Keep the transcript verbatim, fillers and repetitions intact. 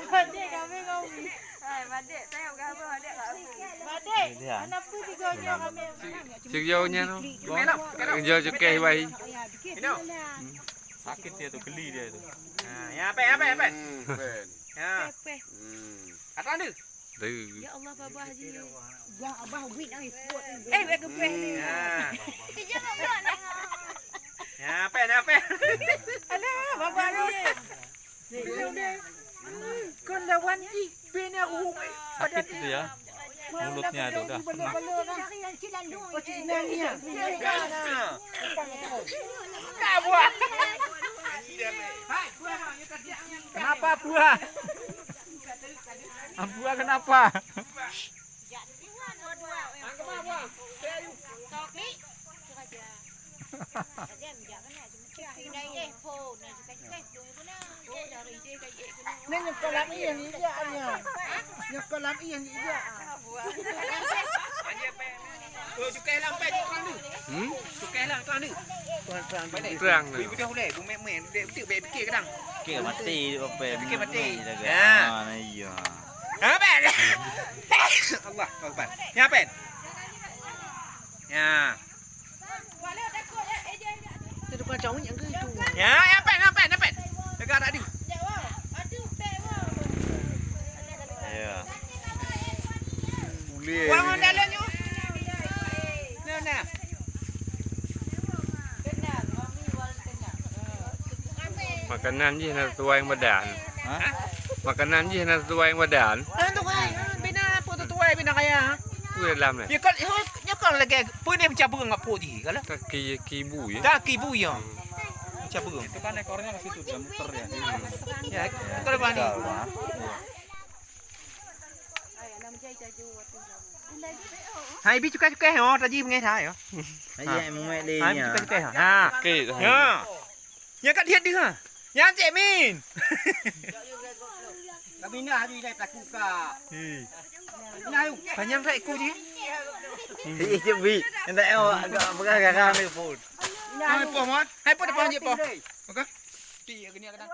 Madek, kami kau. Hai, madek, saya udah apa, madek kat aku. Madek, kenapa tiga nyoe kami? Tiga nyoe tu. Tiga cukai bayi. Sakit dia tu, geli dia tu. Ha, ya, apa, apa, apa? Hmm, pen. Ya. Hmm. Kata anda? Deuh. Ya Allah, babah je. Wah, abah wit ai kuat. Eh, wek kepeh ni. Ya. Kerja kat blok ni. Ya, pen, ya, pen. Alah, babah ni. Kon lawan jih, bina ruh. Sakit tu ya. Mulutnya tu dah. Oh, cik Inang ni ya. Kenapa buah? Ampun, kenapa? Nyoe kolam ié ni ijak nyoe. Nyoe kolam ié ni ijak. Oh, cukai lam pai, cukai lam ni. Hmm? Cukai lam, cukai lam ni. Terang ni. Bui beudôh ulèe, bui mè-mè, dek beutôi, bèk pikir kadang. Pikir mati, apa? Pikir mati. Ya. Ah, nah, iya. Ha, pen. Allah Akbar. Ya, pen. Ya. Itu tukang cawik yang ke itu. Ya, ya, pen, ya, pen, ya, pen. Dekat tadi. Ya. Ulèe. Wang dalam nyoe. Nah, nah. Makanan jih na sesuai badan. Hah? Makanan jih na sesuai badan. Ah, tu kan. Ah, bina apa tu tuai bina kaya? Tu dalam ni. Ya kan, ya kan lagi pun dia macam burung apa jih kalau. Kaki, kaki ibu ya. Kaki ibu ya. Macam burung. Itu kan ekornya ke situ dia muter ya. Ya, kalau bani. Hai bi cukai-cukai ho, taji mengeh ha ya. Hai, hai, mumet lé. Hai bi cukai-cukai ha. Ha. Okey. Ya. Ya kat dia dia. Ya cek min. Kami nah hari dah tak buka. Hei. Nah, yuk. Panjang tak ikut je? Ih, cebi. Hendak awak agak pegang garam ni pun. Hai po mon. Hai po depan je po. Okey. Ti kena kena.